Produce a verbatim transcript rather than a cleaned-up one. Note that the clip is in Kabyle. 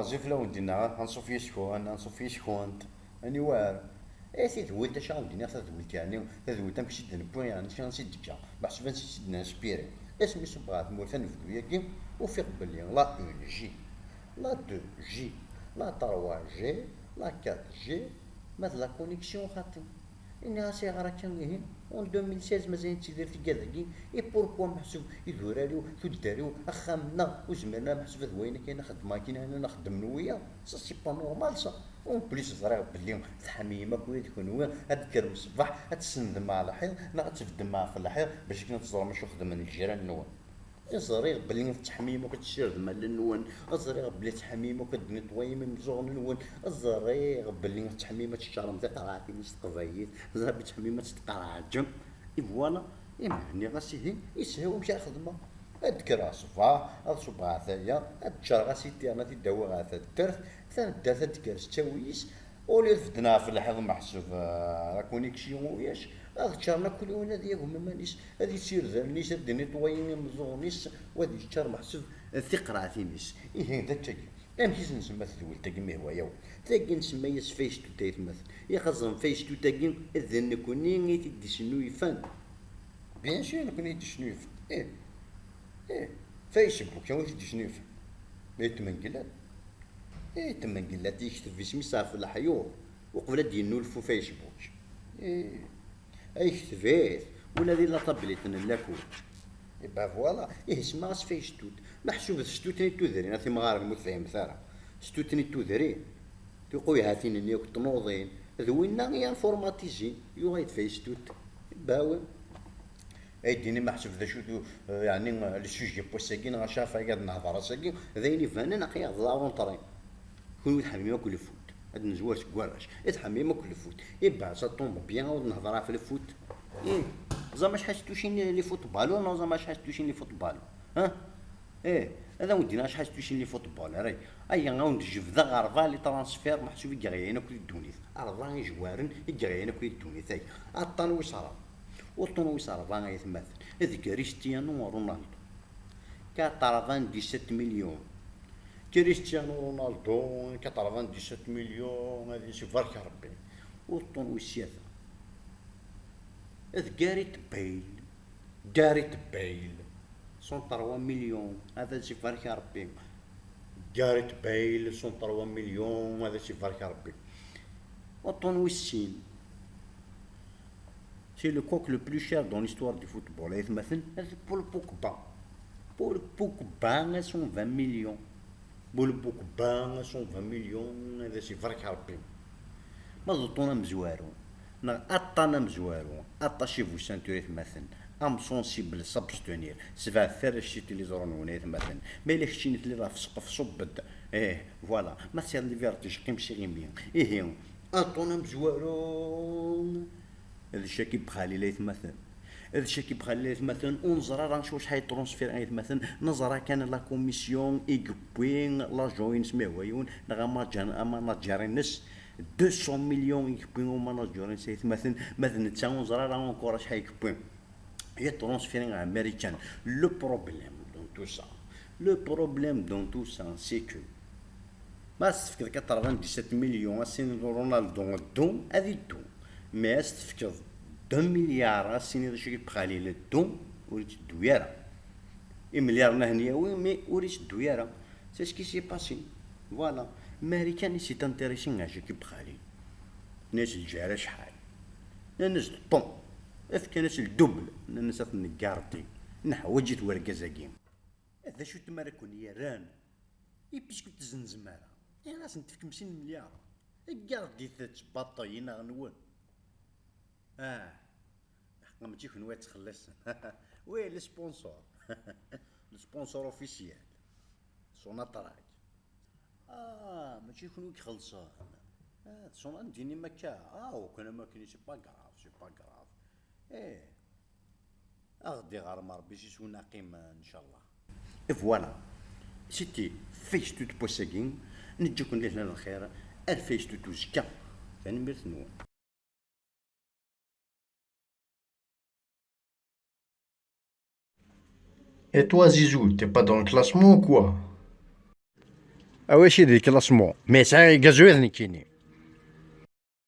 Zif la wen-d-inna, anṣuf yis-kwen, anṣuf yis-kent, aniwer? Eh, tadwilt, acu ara wen-d-iniɣ, tadwilt, yeɛni, tadwilt amek i d-newwi, yeɛni, acu i d-teǧǧa, meḥsub ansi i d-nenspiri. Asmi ṣubbeɣ ɣer tmurt anebdu-agi, ufiɣ belli la un G, la deux G, la trois G, la quatre G, ma d la connexion xaṭi. Ini-as ayɣer akka ihi? En deux mille seize mazal nettidir tigad-agi, et pourquoi meḥsub idurar-iw, tuddar-iw, axxam-nneɣ, ur zmiren ara meḥsub ad wayen akka i xeddmeɣ akin ara xeddmen wiyaḍ? Ça c'est pas normal ça. En plus ẓriɣ belli teḥmim akk ula d kenwi ad d-tekkrem ṣṣbeḥ ad tsendem ɣer lḥiḍ neɣ ad tbeddem ɣef lḥiḍ bac akken ad teẓrem acu xedmen lǧiran-nwen. Ẓriɣ belli tettḥemmim akk ad tessirdem allen-nwen, ẓriɣ belli tettḥemmim akk ad d-netwayem imeẓẓuɣen-nwen, ẓriɣ belli tettḥemmim ad teččarem tiqerɛatin s teqbaylit, ẓriɣ belli tettḥemmim ad tettqerɛaǧem. Et voilà, imi nniɣ-as ihi, yeshel wamek ara xedmeɣ. Ad d-kkreɣ ṣṣbeḥ, ad ṣubbeɣ ataya, ad ččareɣ asiti, ad t-id-awiɣ ɣer taddart, taddart ad d-kker s ttawil-is, au lieu ad bedden ɣef lḥiḍ meḥsub, euh, la connexion ulac, ad ččaren akk lawan ad yagem iman-is, ad yessired allen-is, ad d-netwayi imeẓẓuɣen-is, u ad yeččar meḥsub tiqerɛatin-is. Ihi d akkagi. Amek i s-nsemma tedwilt-agi, mi hwa yaw? Tagi nsemma-yas Face Tout, aytmaten. Ixaẓen Face Tout-agi d nekkni i t-id-isnuyfen. Bien sûr, nekkni i t-id-isnuyfen. Ih, ih, Facebook, yaw i t-id-isnuyfen. Ma d tmengellat. Ih, d tmengellat, yekteb isem-is ɣef leḥyuḍ, uqbel ad d-yennulfu Facebook. Ih. Ay ketbit, ula di la tablette n llakul. Et ben voilà, ihi semmaɣ-as Face Tout. Meḥsub d Stutni n tudrin, a timɣarin, ma ur tefhimemt ara. Stutni n tudrin, tiquyhatin-nni akk tnuḍin, d winna i informatizin, yuɣal-d Face Tout. Bawi. Ay d-ini meḥsub d acu tu, yeɛni, le sujet n wass-agi, neɣ acu ɣef ay ad nehder ass-agi, d ayen ibanen, aql-aɣ d la rentrée. Kunwi tḥemmim akk le foot. Ad nezwar seg warrac. I tḥemmim akk le foot. I ben, ça tombe bien, ur nehder ɣef le foot. Ih, ẓer acḥal s-tucin les footballeurs, neɣ ẓer acḥal s-tucin les footballeurs. Ha? Ih, ad awen-d-iniɣ acḥal s-tucin les footballeurs. Ay, ay, ad awen-d-jebdeɣ rebɛa les transferts meḥsub i yeɣlayen akk di ddunit. Rebɛa ijwaren i yeɣlayen akk di ddunit. Ay, aṭṭan wis rebɛa. Uṭṭun wis rebɛa, ay atmaten. D Cristiano Ronaldo. Quatre-vingt-dix-sept millions. Cristiano Ronaldo, quatre-vingt-dix-sept millions, ad yesbarek Rebbi. Uṭṭun wis tlata. D Gareth Bale. Gareth Bale. Cent trois millions, ad yesbarek Rebbi. Gareth Bale, cent trois millions, ad yesbarek Rebbi. Uṭṭun wis sin. C'est le coq le plus cher dans l'histoire du football, ay atmaten, d Paul Pogba. Paul Pogba à cent vingt millions. Paul Pogba à cent vingt millions, ad yesbarek Rebbi. Ma d uṭṭun amezwaru, neɣ aṭṭan amezwaru, attachez-vous ceinture, ay atmaten, âme sensible, s'abstenir, sebɛet arrac si tiliẓri-nwen, ay atmaten, ma yella keččini telliḍ ɣef ssqef, ṣubb-d, ih, voilà, ma tesɛiḍ les vertiges, qqim s iɣimi, ihi, aṭṭun amezwaru, d Chakib Khalil, ay atmaten. D Chakib Khalil, ay atmaten, ur neẓri ara acu acḥal yettrunsfir, ay atmaten, neẓra kan la commission i yewwi l'agent-ines, ma hwa yiwen, neɣ amanager-ines, deux cents millions i yewwi umanager-ines, ay atmaten, ma d netta ur neẓri ara encore acḥal i yewwi. Yettrunsfir ɣer Marikan. Le problème dans tout ça, le problème dans tout ça, c'est que Ma s-tefkeḍ quatre-vingt-dix-sept millions, a s-tiniḍ Ronaldo ddu, ad iddu. Mais a s-tefkeḍ deux milliards, a s-tiniḍ Chakib Khalil ddu, ur itteddu ara. Imelyaren ad ten-yawi, mais ur itteddu ara. C'est ce qui s'est passé. Voilà. Marikan i s-intéressé à Chakib Khalil. Nnan-as lǧar acḥal. Nnan-as d ṭṭun. Fkan-as le double. Nnan-as ad t-neggardi. Neḥwaǧ-it wergaz-agi. D acu-t mi ara ken-yerran? Et puisque ur tzenzem ara, ayɣer ad asen-tefkem sin milliards? Gardit-tt baṭel, inaɣ-nwen. Ah, ḥqa mačči kenwi ad txellṣen. Oui, le sponsor. Le sponsor officiel. Sonatrach. Ah, mačči kenwi i ixellṣen. Ah, d Sona-, ad d-tinim akka. Ah, ukan am akken, c'est pas grave, c'est pas grave. Eh. Ad ɣ-d-iɣrem Ṛebbi s iswi-nneɣ qqimen, ncallah. Et voilà. C'était Face Tout n wass-agi. Neǧǧa-ken di lehna d lxir. Ar Face Tout uzekka. Tanemmirt-nwen. Et toi, Zizou, t'es pas dans le classement ou quoi? Awi-k-id di classement. Ma yesɛa igazu d nekkini.